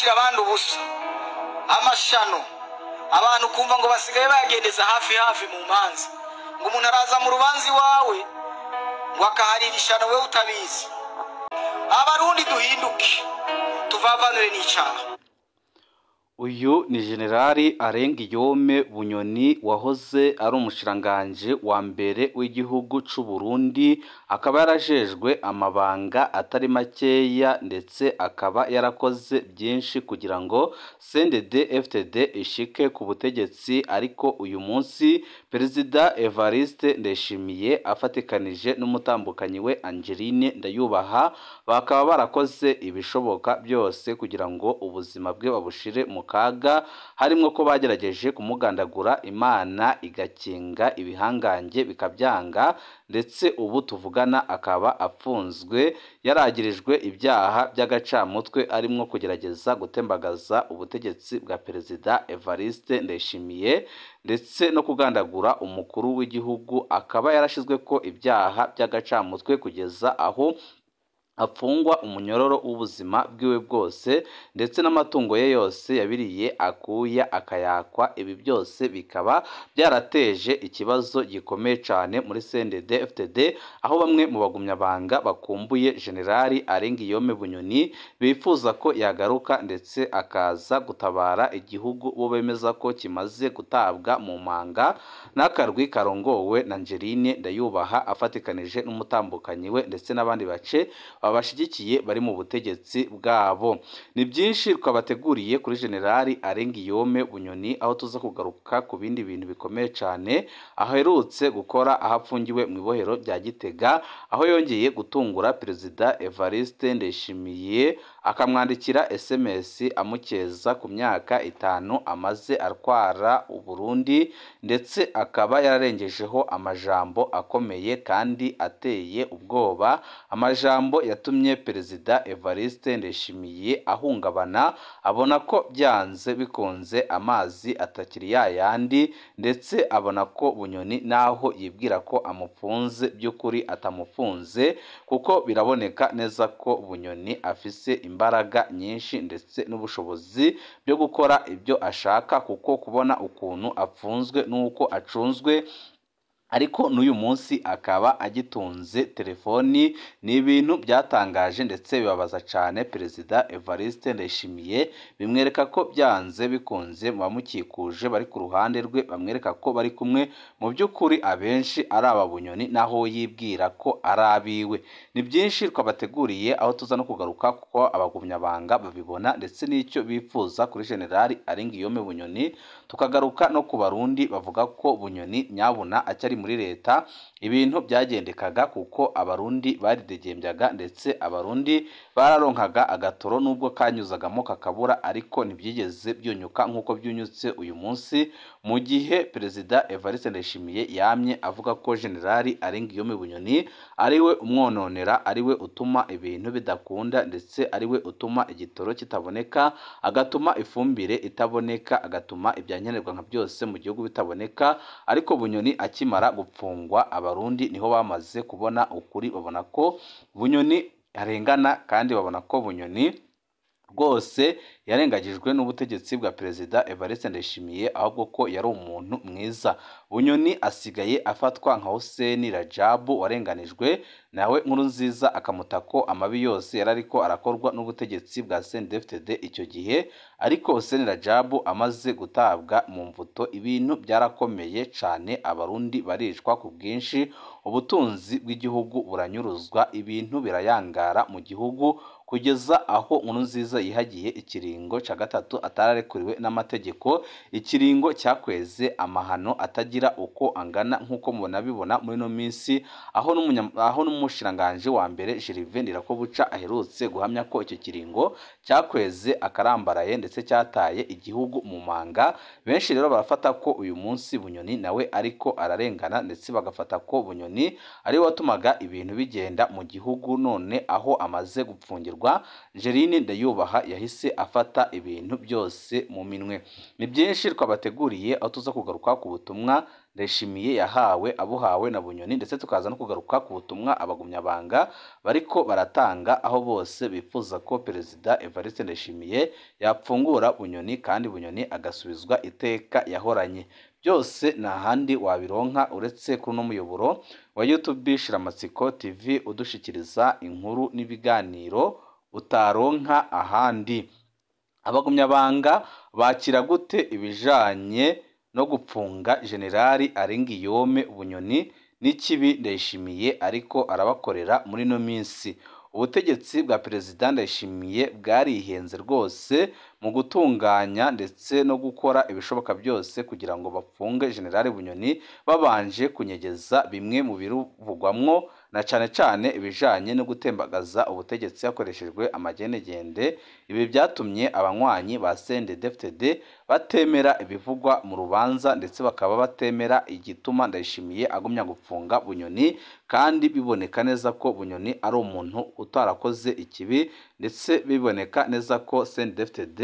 Bashira abandi ubusa amashano, abantu kumva ngo basigaye bayagendeza hafi hafi mu manza, ngo umuntu araza mu rubanza iwawe ngo akaharira ishano wewe utabizi. Abarundi duhinduke, tuvavanure n'icaha. Uyu ni Generali Arengiyome Bunyoni wahoze ari umushiranganje wa mbere w'igihugu c'u Burundi, akaba yarajejwe amabanga atari makeya ndetse akaba yarakoze byinshi kugira ngo CNDD-FDD ishike ku butegetsi. Ariko uyu munsi Perezida Evariste Ndayishimiye afatikanije n'umutambukanyi we Angeline Ndayubaha bakaba barakoze ibishoboka byose kugira ngo ubuzima bwe babushire mu kaga, harimo ko bagerageje kumugandagura, Imana igakinga ibihangange bikabyanga, ndetse ubu tuvugana akaba apfunzwe yaragirijwe ibyaha by'agacamutwe arimo kugerageza gutembagaza ubutegetsi bwa Perezida Evariste Ndayishimiye ndetse no kugandagura umukuru w'igihugu, akaba yarashizwe ko ibyaha by'agacamutwe kugeza aho apfungwa umunyororo w'ubuzima bwiwe bwose, ndetse n'amatungo ye yose yabiriye akuya akayakwa. Ibi byose bikaba byarateje ikibazo gikomeye cyane muri CNDD-FDD, aho bamwe mu bagumyabanga bakumbuye Generali Arengiyome Bunyoni bifuza ko yagaruka ndetse akaza gutabara igihugu bo bemeza ko kimaze gutabwa mu manga n'akarwi karongowe na Angeline Ndayubaha afatikanije n'umutambukanyi we ndetse n'abandi bace babashigikiye bari mu butegetsi bwabo. Ni byinshi twabateguriye kuri Generali Arengiyome Bunyoni, aho tuza kugaruka ku bindi bintu bikomeye cyane aherutse gukora aho apfungiwe mu ibohero rya Gitega, aho yongeye gutungura Perezida Evariste Ndayishimiye akamwandikira SMS amukeza ku myaka 5 amaze arwara Uburundi, ndetse akaba yararengejeho amajambo akomeye kandi ateye ubwoba, amajambo yatumye Perezida Evariste Ndayishimiye ahungabana, abona ko byanze bikunze amazi atakiri yayandi, ndetse abona ko Bunyoni naho yibwira ko amufunze by'ukuri atamufunze, kuko biraboneka neza ko Bunyoni afise imbaraga nyinshi ndetse n'ubushobozi byo gukora ibyo ashaka, kuko kubona ukuntu apfunzwe n'uko acunzwe ariko n'uyu munsi akaba agitunze telefoni, ni ibintu byatangaje ndetse bibabaza cyane Perezida Evariste Ndayishimiye, bimwereka ko byanze bikunze mu bamukikuje bari ku ruhande rwe bamwereka ko bari kumwe, mu by'ukuri abenshi ari aba Bunyoni naho yibwira ko ari abiwe. Ni byinshi twabateguriye aho tuza no kugaruka kuko abagumyabanga babibona ndetse n'icyo bifuza kuri Generali Arengiyome Bunyoni, tukagaruka no ku Barundi bavuga ko Bunyoni nyabuna acyari muri leta ibintu byagendekaga, kuko Abarundi baridegembyaga ndetse Abarundi bararonkaga agatoro nubwo kanyuzagamo kakabura, ariko ntibyigeze byunyuka nk'uko byunyutse uyu munsi, mu gihe Perezida Evariste Ndayishimiye yamye avuga ko Generali Arengiyome Bunyoni ariwe umwononera, ariwe utuma ibintu bidakunda, ndetse ariwe utuma igitoro kitaboneka, agatuma ifumbire itaboneka, agatuma ibyankenerwa nka byose mu gihugu bitaboneka. Ariko Bunyoni akimara gupfungwa Abarundi niho bamaze kubona ukuri, babona ko Bunyoni arengana kandi babona ko Bunyoni rwose yarengagijwe n'ubutegetsi bwa Perezida Evariste Ndayishimiye, ahubwo ko yari umuntu mwiza. Bunyoni asigaye afatwa nka Hussein Rajabu warenganijwe nawe Nkurunziza akamuta ko amabi yose yari ariko arakorwa n'ubutegetsi bwa CNDD-FDD icyo gihe. Ariko Hussein Rajabu amaze gutabwa mu mvuto ibintu byarakomeye cyane, Abarundi baricwa ku bwinshi, ubutunzi bw'igihugu buranyuruzwa, ibintu birayangara mu gihugu kugeza aho Nkurunziza yihagiye ikiringo cya gatatu atararekuriwe n'amategeko, ikiringo cyakweze amahano atagira uko angana nk'uko mubona muri no minsi, aho n'umushiranganje wa mbere Gervais Ndirakobuca aherutse guhamya ko icyo kiringo cyakweze akarambaraye ndetse cyataye igihugu mu manga. Benshi rero barafata ko uyu munsi Bunyoni nawe ariko ararengana, ndetse bagafata ko Bunyoni ari we watumaga ibintu bigenda mu gihugu, none aho amaze gupfungirwa kurekurwa, Angeline Ndayubaha yahise afata ibintu byose mu minwe. Ni byinshi twabateguriye aho tuza kugaruka ku butumwa Ndayishimiye yahawe abuhawe na Bunyoni, ndetse tukaza no kugaruka ku butumwa abagumyabanga bariko baratanga, aho bose bifuza ko Perezida Evariste Ndayishimiye yapfungura Bunyoni kandi Bunyoni agasubizwa iteka yahoranye. Byose nta handi wabironka uretse kuri uno muyoboro wa YouTube Shiramatsiko TV, udushikiriza inkuru n'ibiganiro utaronka ahandi. Abagumyabanga bakira gute ibijanye no gupfunga Generali Alengiyome Bunyoni n'ikibi Ndayishimiye ariko arabakorera muri no minsi? Ubutegetsi bwa Perezida Ndayishimiye bwarihenze rwose mu gutunganya ndetse no gukora ibishoboka byose kugira ngo bafunge Generali Bunyoni, babanje kunyegeza bimwe mu biruvugwamwo na cane cane ibijanye no gutembagaza ubutegetsi hakoreshejwe amagenegende. Ibi byatumye abanywanyi ba CNDD-FDD batemera ibivugwa mu rubanza, ndetse bakaba batemera igituma Ndayishimiye agumya gupfunga Bunyoni, kandi biboneka neza ko Bunyoni ari umuntu utarakoze ikibi, ndetse biboneka neza ko CNDD-FDD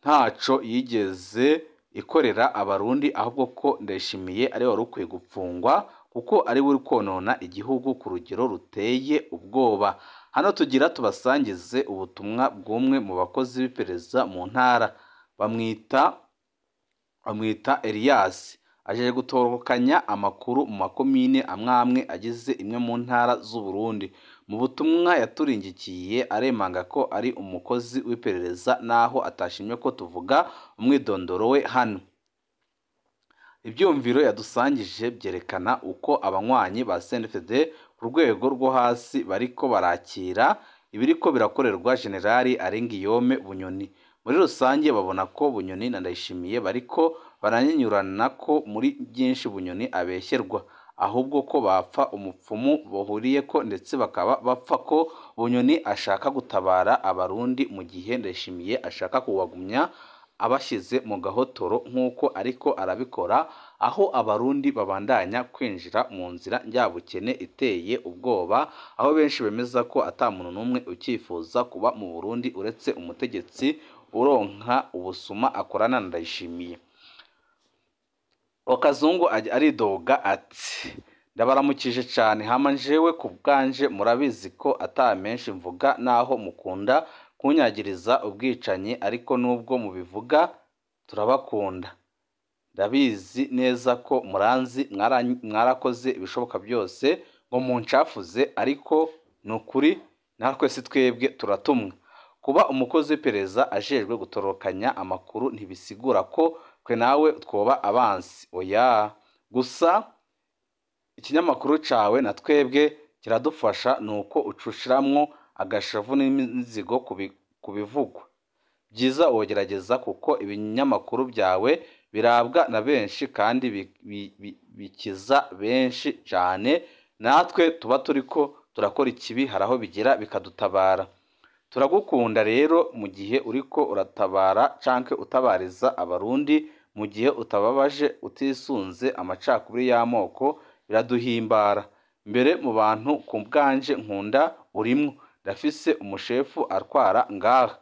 ntaco yigeze ikorera Abarundi, ahubwo ko Ndayishimiye ari wari ukwiye gupfungwa kuko ari we uri konona igihugu ku rugero ruteye ubwoba. Hano tugira tubasangize ubutumwa bw'umwe mu bakozi b'iperereza mu ntara, bamwita Elias, aje gutorokanya amakuru mu makomine amwe agize imwe mu ntara z'u Burundi. Mu butumwa yaturingikiye aremanga ko ari umukozi w'iperereza, naho atashimye ko tuvuga umwidondoro we hano. Ibyumviro yadusangije byerekana uko abanywanyi ba CNDD-FDD ku rwego rwo hasi bariko barakira ibiriko birakorerwa Generali Alengiyome Bunyoni. Muri rusange babona ko Bunyoni na Ndayishimiye bariko baranyinyurana ko muri byinshi Bunyoni abeshyerwa, ahubwo ko bapfa umupfumu bahuriyeko, ndetse bakaba bapfa ko Bunyoni ashaka gutabara Abarundi mu gihe Ndayishimiye ashaka kubagumya abashyize mu gahotoro nk'uko ariko arabikora, aho Abarundi babandanya kwinjira mu nzira njyabukene iteye ubwoba, aho benshi bemeza ko ata muntu n'umwe ucyifuza kuba mu Burundi uretse umutegetsi uronka ubusuma akorana na Ndayishimiye. Wakazungu aridoga ati: ndabaramukije cyane, hama njewe ku bwanje murabizi ko ata menshi mvuga, naho mukunda kunyagiriza ubwicanyi, ariko nubwo mubivuga turabakunda. Ndabizi neza ko muranzi, mwarakoze ibishoboka byose ngo muncafuze, ariko ni ukuri natwe si twebwe turatumwa. Kuba umukozi w'iperereza ajejwe gutorokanya amakuru ntibisigura ko twe nawe twoba abansi, oya. Gusa ikinyamakuru cawe na twebwe kiradufasha, nuko ucushiramwo agashavu n'imizigo ku bivugwa. Byiza wogerageza, kuko ibinyamakuru byawe birabwa na benshi kandi bikiza benshi cyane. Natwe tuba turiko turakora ikibi, hari aho bigera bikadutabara. Turagukunda rero mu gihe uriko uratabara canke utabariza Abarundi, mu gihe utababaje utisunze amacakubiri y'amoko, biraduhimbara. Mbere mu bantu ku bwanje nkunda urimwo, ndafise umushefu atwara ngaha,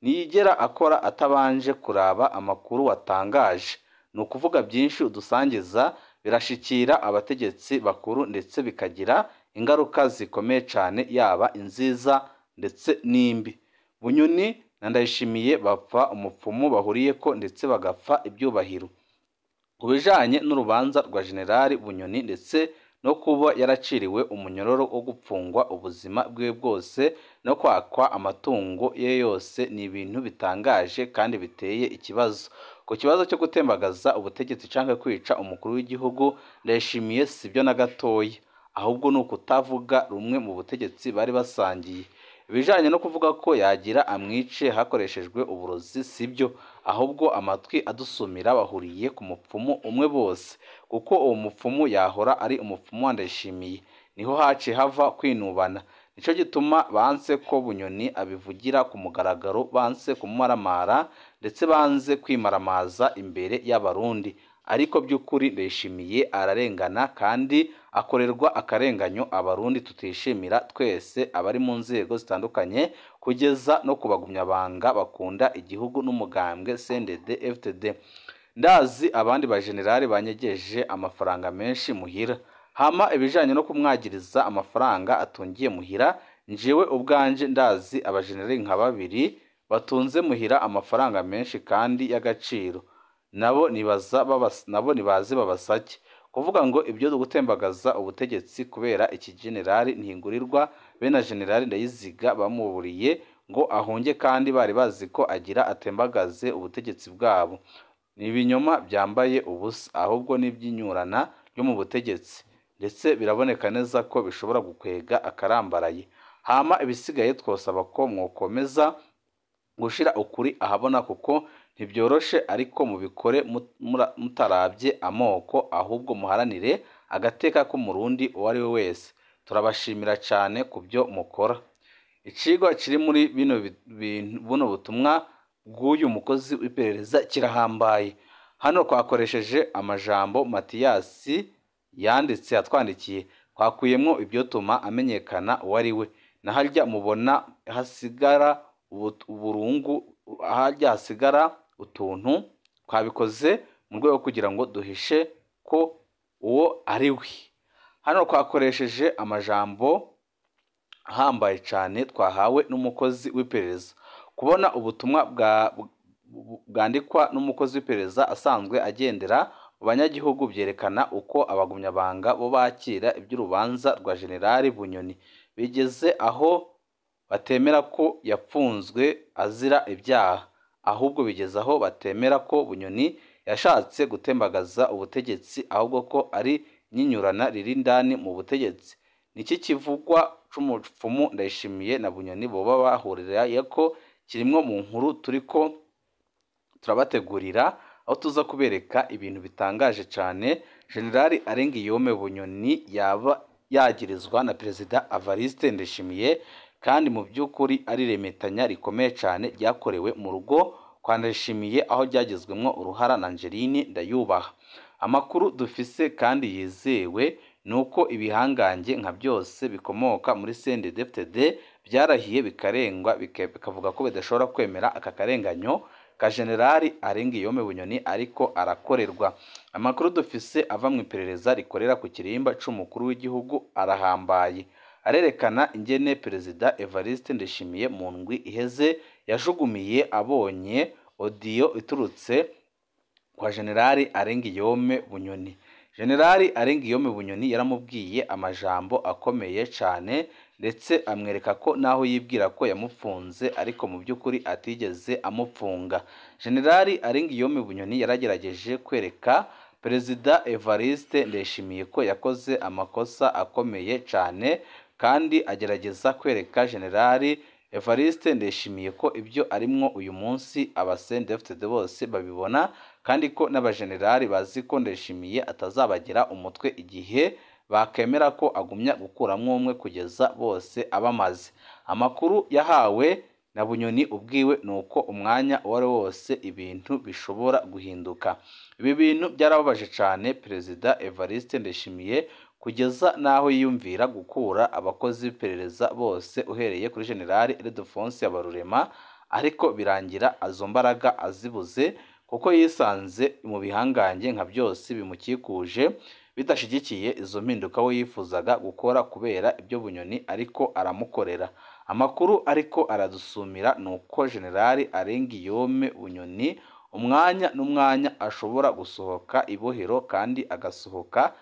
niyigera akora atabanje kuraba amakuru watangaje. Ni ukuvuga byinshi udusangiza birashikira abategetsi bakuru, ndetse bikagira ingaruka zikomeye cyane, yaba inziza ndetse n'imbi. Bunyoni na Ndayishimiye bapfa umupfumu bahuriyeko, ndetse bagapfa ibyubahiro. Ku bijanye n'urubanza rwa Generali Bunyoni ndetse no kuba yaraciriwe umunyororo wo gupfungwa ubuzima bwe bwose no kwakwa amatungo ye yose, ni ibintu bitangaje kandi biteye ikibazo. Ku kibazo cyo gutembagaza ubutegetsi canke kwica umukuru w'igihugu Ndayishimiye, sibyo na gatoya, ahubwo ni ukutavuga rumwe mu butegetsi bari basangiye. Ibijanye no kuvuga ko yagira amwice hakoreshejwe uburozi sibyo, ahubwo amatwi adusumira bahuriye ku mupfumu umwe bose, kuko uwo mupfumu yahora ari umupfumu wa Ndayishimiye. Niho haciye hava kwinubana. Nico gituma banse ko Bunyoni abivugira ku mugaragaro, banse kumumaramara, ndetse banze kwimaramaza imbere y'Abarundi. Ariko by'ukuri Ndayishimiye ararengana kandi akorerwa akarenganyo abarundi tutishimira twese, abari mu nzego zitandukanye kugeza no kubagumyabanga bakunda igihugu n'umugambwe CNDD FDD. Ndazi abandi bajenerali banyegeje amafaranga menshi muhira. Hama ibijanye no kumwagiriza amafaranga atungiye muhira, njewe ubwanje ndazi abajenerali nka babiri batunze muhira amafaranga menshi kandi y'agaciro, nabo nibaze babasake. Kuvuga ngo ibyo gutembagaza ubutegetsi kubera iki generali Ntingurirwa be na generali Ndayiziga bamuburiye ngo ahunge kandi bari bazi ko agira atembagaze ubutegetsi bwabo, ni ibinyoma byambaye ubusa, ahubwo n'iby'inyurana ryo mu butegetsi, ndetse biraboneka neza ko bishobora gukwega akarambaraye. Hama ibisigaye twosaba ko mwokomeza gushira ukuri ahabona, kuko ntibyoroshe, ariko mubikore mutarabye amoko, ahubwo muharanire agateka k'umurundi uwo ari we wese. Turabashimira cyane ku byo mukora. Icigwa kiri muri bino buno butumwa bw'uyu mukozi w'iperereza kirahambaye. Hano twakoresheje amajambo Matiyasi yanditse atwandikiye, twakuyemwo ibyotuma amenyekana uwo ari we. Na harya mubona hasigara uburungu, harya hasigara utuntu, twabikoze mu rwego kugira ngo duhishe ko uwo ari we. Hano twakoresheje amajambo ahambaye cyane twahawe n'umukozi w'iperereza. Kubona ubutumwa bwandikwa n'umukozi w'iperereza asanzwe agendera mu banyagihugu byerekana uko abagumyabanga bo bakira iby'urubanza rwa Generali Bunyoni, bigeze aho batemera ko yapfunzwe azira ibyaha, ahubwo bigeze aho batemera ko Bunyoni yashatse gutembagaza ubutegetsi, ahubwo ko ari nyinyurana riri indani mu butegetsi. Niki kivugwa c'umupfumu Ndayishimiye na Bunyoni boba bahurira ko kirimwo mu nkuru turiko turabategurira, aho tuza kubereka ibintu bitangaje cyane Generali Arengiyome Bunyoni yaba yagirizwa na Perezida Evariste Ndayishimiye, kandi mu by'ukuri ari remetanya rikomeye cyane ryakorewe mu rugo kwa Ndayishimiye, aho ryagizwemwo uruhara na Angeline Ndayubaha. Amakuru dufise kandi yizewe nuko ibihangange nka byose bikomoka muri CNDD-FDD byarahiye bikarengwa, bikavuga ko bidashobora kwemera aka karenganyo ka Generali Arengiyome Bunyoni ariko arakorerwa. Amakuru dufise ava mu iperereza rikorera ku kirimba c'umukuru w'igihugu arahambaye, arerekana ingene Perezida Evariste Ndayishimiye mu ndwi iheze yajugumiye abonye audio iturutse kwa Generali Arengiyome Bunyoni. Generali Arengiyome Bunyoni yaramubwiye amajambo akomeye cyane, ndetse amwereka ko naho yibwira ko yamufunze ariko mu by'ukuri atigeze amupfunga. Generali Arengiyome Bunyoni yaragerageje kwereka Perezida Evariste Ndayishimiye ko yakoze amakosa akomeye cyane, kandi agerageza kwereka Generali Evariste Ndayishimiye ko ibyo arimwo uyu munsi aba CNDD-FDD bose babibona, kandi ko n'abajenerali bazi ko Ndayishimiye atazabagira umutwe igihe bakemera ko agumya gukuramwo umwe kugeza bose abamaze. Amakuru yahawe na Bunyoni ubwiwe nuko umwanya uwo ari wose ibintu bishobora guhinduka. Ibi bintu byarababaje cyane Perezida Evariste Ndayishimiye, kugeza naho yiyumvira gukura abakozi b'iperereza bose uhereye kuri Generali Ildefonse Habarurema, ariko birangira azo mbaraga azibuze, kuko yisanze mu bihangange nka byose bimukikuje bidashigikiye izo mpinduka we yifuzaga gukora kubera ibyo Bunyoni ariko aramukorera. Amakuru ariko aradusumira nuko Generali Arengiyome Bunyoni umwanya n'umwanya ashobora gusohoka ibohero, kandi agasohoka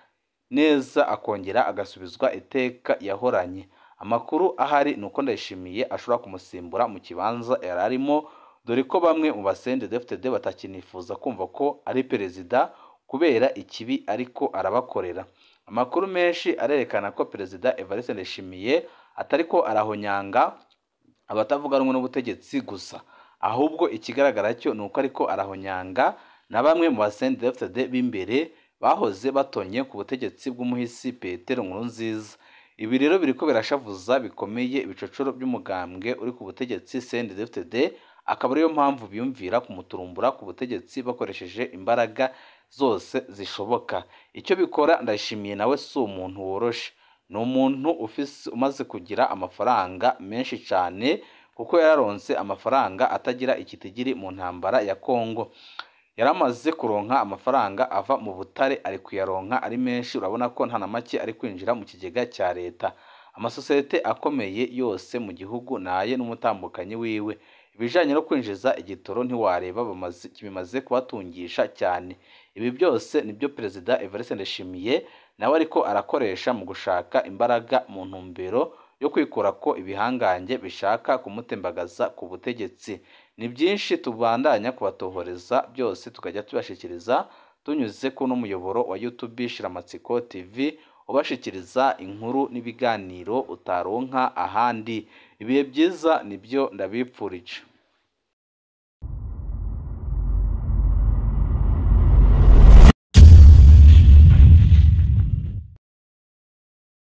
neza akongera agasubizwa iteka yahoranye. Amakuru ahari nuko Ndayishimiye ashobora kumusimbura mu kibanza yari arimo, dore ko bamwe mu ba CNDD-FDD batakinifuza kumva ko ari perezida kubera ikibi ariko arabakorera. Amakuru menshi arerekana ko Perezida Evariste Ndayishimiye atariko arahonyanga abatavuga rumwe n'ubutegetsi gusa, ahubwo ikigaragara cyo nuko ariko arahonyanga na bamwe mu ba CNDD-FDD b'imbere bahoze batonye ku butegetsi bw'umuhisi Petero Nkurunziza. Ibi rero biriko birashavuza bikomeye ibicocoro by'umugambwe uri ku butegetsi CNDD-FDD, akaba ariyo mpamvu biyumvira kumuturumbura ku butegetsi bakoresheje imbaraga zose zishoboka. Icyo bikora Ndayishimiye nawe si umuntu woroshe, ni umuntu ufise umaze kugira amafaranga menshi cane, kuko yararonse amafaranga atagira ikitigiri mu ntambara ya Kongo. Yaramaze kuronka amafaranga ava mu butare, ari kuyaronka ari menshi, urabona ko nta na make ari kwinjira mu kigega cya leta. Amasosiyete akomeye yose mu gihugu naye n'umutambukanyi wiwe. Ibijanye no kwinjiza igitoro ntiwareba, bimaze kubatungisha cyane. Ibi byose nibyo Perezida Evariste Ndayishimiye nawe ariko arakoresha mu gushaka imbaraga mu ntumbero yo kwikura ko ibihangange bishaka kumutembagaza ku butegetsi. Ni byinshi tubandanya kubatohoreza byose, tukajya tubashikiriza tunyuze ku n'umuyoboro wa YouTube Shiramatsiko TV, ubashikiriza inkuru n'ibiganiro utaronka ahandi. Ibihe byiza nibyo ndabipfurije.